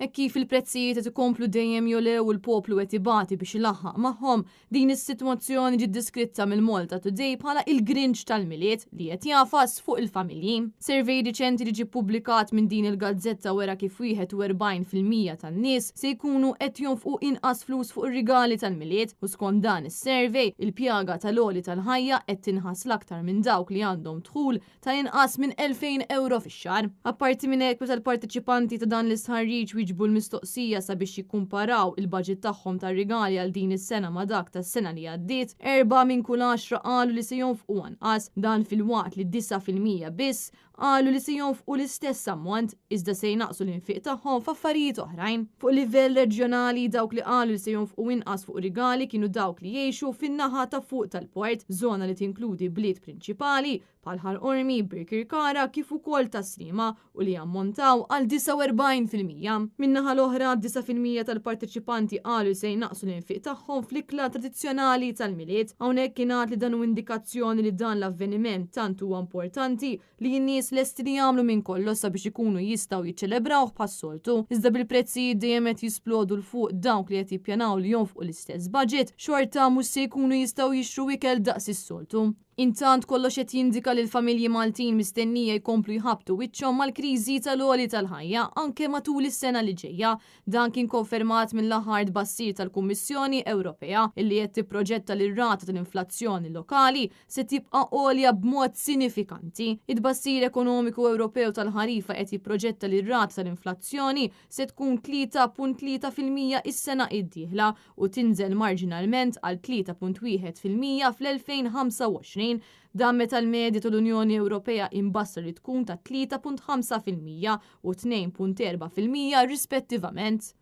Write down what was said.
Hekk kif il-prezzijiet qed ikomplu dejjem jogħlew u l-poplu qed ibati biex ilaħħaq magħhom, din is-sitwazzjoni ġiet deskritta mill-Malta Today bħala il-Grinch tal-Milied li qed jagħfas fuq il-familji. Survey riċenti li ġie ppubblikat minn din il-gazzetta wera kif 41% tan-nies se jkunu qed jonfqu inqas flus fuq ir-rigali tal-Milied u skont dan is-survey, il-pjaga tal-għoli tal-ħajja qed tinħass l-aktar minn dawk li għandhom dħul ta' inqas minn 2,000 ewro fix-xahar. Apparti minn hekk, meta l-parteċipanti ta' dan l-istħarriġ wieġbu l-mistoqsija sabiex jikkumparaw il-baġit tagħhom tar-rigali għal din is-sena ma' dak tas-sena li għaddiet, erbgħa minn kull għaxra qalu li se jonfqu anqas, dan filwaqt li 9% biss qalu li se jonfqu l-istess ammont, iżda se jnaqqsu l-infiq tagħhom f'affarijiet oħrajn. Fuq livell reġjonali, dawk li qalu li se jonfqu inqas fuq rigali kienu dawk li jgħixu fin-naħa ta' fuq tal-port, żona li tinkludi bliet prinċipali bħal Ħal Qormi, Birkirkara kif ukoll Tas-Sliema u li jammontaw għal 49%. Min-naħa l-oħra, 9% tal-parteċipanti qalu li se jnaqqsu l-infiq tagħhom fl-ikla tradizzjonali tal-Milied. Hawnhekk ingħad li dan hu indikazzjoni li dan l-avveniment tant huwa importanti li n-nies lesti li jagħmlu minn kollox sabiex ikunu jistgħu jiċċelebrawh bħas-soltu. Iżda bil-prezzijiet dejjem qed jisplodu 'l fuq dawk li qed jippjanaw li jonfqu l-istess budget, xorta mhux se jkunu jistgħu jixtru ikel daqs is-soltu. Intant kollox qed jindika li l-familji Maltin mistennija jkomplu jħabbtu wiċċhom mal-kriżi tal-għoli tal-ħajja anke matul is-sena li ġejja. Dan kien konfermat mill-aħħar tbassir tal-Kummissjoni Ewropea illi qed tipproġetta li r-rata tal-inflazzjoni lokali se tibqa' għolja b'mod sinifikanti. It-tbassir ekonomiku Ewropew tal-ħarifa qed jipproġetta li r-rata tal-inflazzjoni se tkun 3.3% is-sena d-dieħla u tinżel marġinalment għal 3.1% fl-2025. Dan meta l-medja tal-Unjoni Ewropea imbassra li tkun ta' 3.5% u 2.4% rispettivament.